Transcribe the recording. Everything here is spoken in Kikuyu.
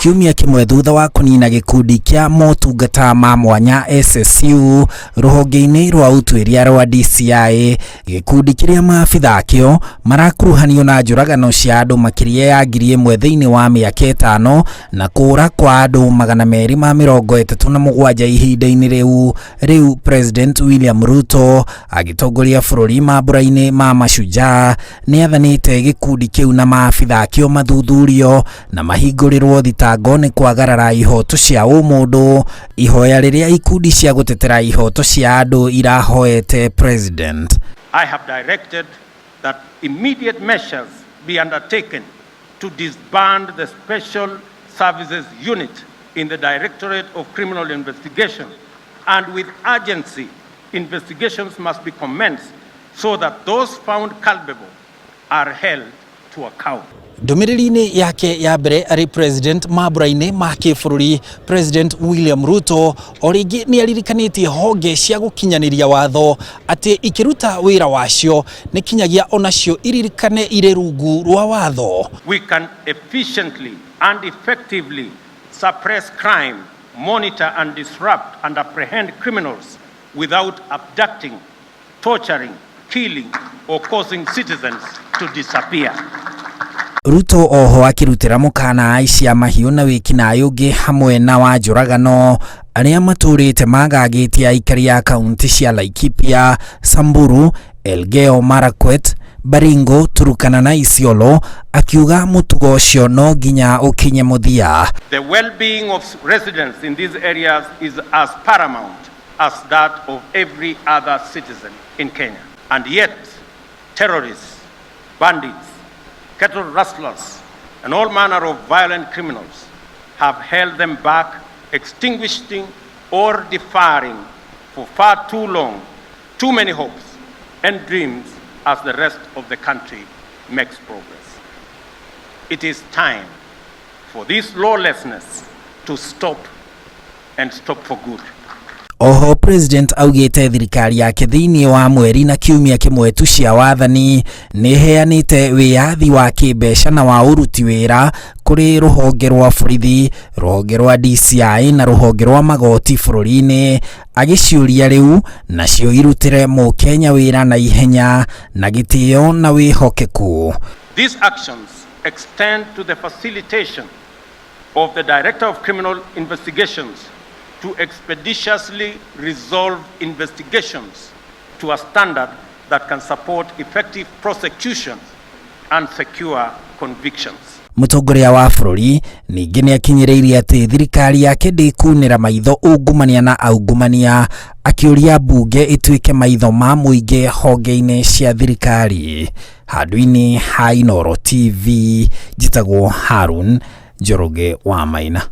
Kiumia kĩmwe thutha wa kũnina gĩkundi kĩa motungata ma mwanya SSU rũhonge-inĩ rwa ũtuĩria rwa DCI, gĩkundi kĩrĩa maabitha akĩo marakuruhanio na njũragano cia andũ makĩria ya 1000 thĩinĩ wa mĩaka 5 na kũũra kwa andũ 237 ihinda-inĩ rĩu. Rĩu President William Ruto agĩtongoria bũrũri mambũra-inĩ ma Mashujaa nĩathanĩte gĩkundi kĩu na maabitha akĩo mathuthurio na mahingũrĩrwo thitango nĩ kwagarara ihoto cia ũmũndũ, ihoya rĩrĩa ikundi cia gũtetera ihoto cia andũ irahoete President. I have directed that immediate measures be undertaken to disband the Special Services Unit in the Directorate of Criminal Investigation, and with urgency, investigations must be commenced so that those found culpable are held to account. Ndũmĩrĩri-inĩ yake ya mbere arĩ president mambũra-inĩ ma kĩbũrũri, President William Ruto o rĩngĩ nĩ aririkanĩtie honge cia gũkinyanĩria watho atĩ ikĩruta wĩra wacio nĩ kinyagia onacio iririkane irĩ rungu rwa watho. We can efficiently and effectively suppress crime, monitor and disrupt and apprehend criminals without abducting, torturing, killing or causing citizens to disappear. Ruto oho akĩrutĩra mũkana aici a mahiũ na wĩkinaĩ ũngĩ hamwe na wa njũragano arĩa matũrĩte magagĩtie aikari a kaunti cia Laikipia, Samburu, Elgeyo Marakwet, Baringo, Turkana na Isiolo, akiuga mũtugo ũcio no nginya ũkinye mũthia. The well-being of residents in these areas is as paramount as that of every other citizen in Kenya. And yet, terrorists, bandits, cattle rustlers, and all manner of violent criminals have held them back, extinguishing or deferring for far too long too many hopes and dreams as the rest of the country makes progress. It is time for this lawlessness to stop and stop for good. Oho President augĩte thirikari yake thĩinĩ wa mweri na kiumia kĩmwe tu cia wathani nĩ ĩheanĩte wĩyathi wa kĩmbeca na wa ũruti wĩra kũrĩ rũhonge rwa borithi, rũhonge rwa DCI na rũhonge rwa magoti bũrũri-inĩ, agĩciũria rĩu nacio irutĩre mũkenya wĩra na ihenya na gĩtĩo na wĩhokeku. These actions extend to the facilitation of the Director of Criminal Investigations to expeditiously resolve investigations to a standard that can support effective prosecution and secure convictions. Mũtongoria wa bũrũri ningĩ nĩ akinyĩrĩirie atĩ thirikari yake ndĩkunĩra maitho ungumania na aungumania, akĩũria mbunge ĩtuĩke maitho ma mũingĩ honge-inĩ cia thirikari. Handũ-inĩ ha Inooro TV, njĩtagwo Harun Njoroge wa Maina.